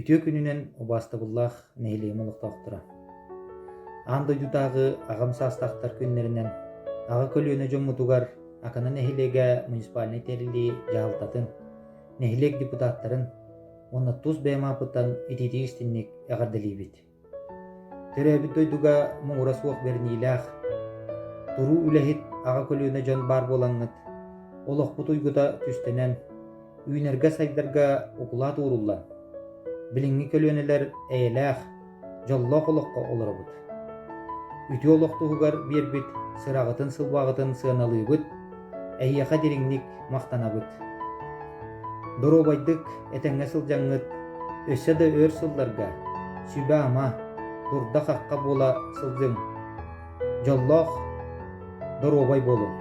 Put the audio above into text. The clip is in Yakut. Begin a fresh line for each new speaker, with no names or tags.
Үтүө күнүнэн убаастабыллаах нэһилиэгим олохтоохторо! Аан дойдутааҕы аҕам саастаахтар күннэринэн аҕа көлүөнэ дьоммутугар Акана нэһилиэгэ муниципальнай тэриллии дьаһалтатын, нэһилиэк депутаттарын уонна тус бэйэм ааппыттан итиитик истиҥник эҕэрдэлиибит. Төрөөбүт дойдуга муҥура суох бэриниилээх, туруу үлэһит аҕа көлүөнэ дьон баар буолаҥҥыт, олохпут уйгута түстэнэн, үүнэргэ-сайдарга укулаат ууруллан, билиҥҥи көлүөнэлэр эйэлээх, дьоллоох олоххо олоробут. Үтүө олох туһугар биэрбит сыраҕытын-сылбаҕытын сыаналыыбыт, эһиэхэ дириҥник махтанабыт. Доруобайдык, этэҥҥэ сылдьаҥҥыт, өссө да өр сылларга сүбэ-ама, дурда-хахха буола сылдьыҥ. Дьоллоох, доруобай буолуҥ.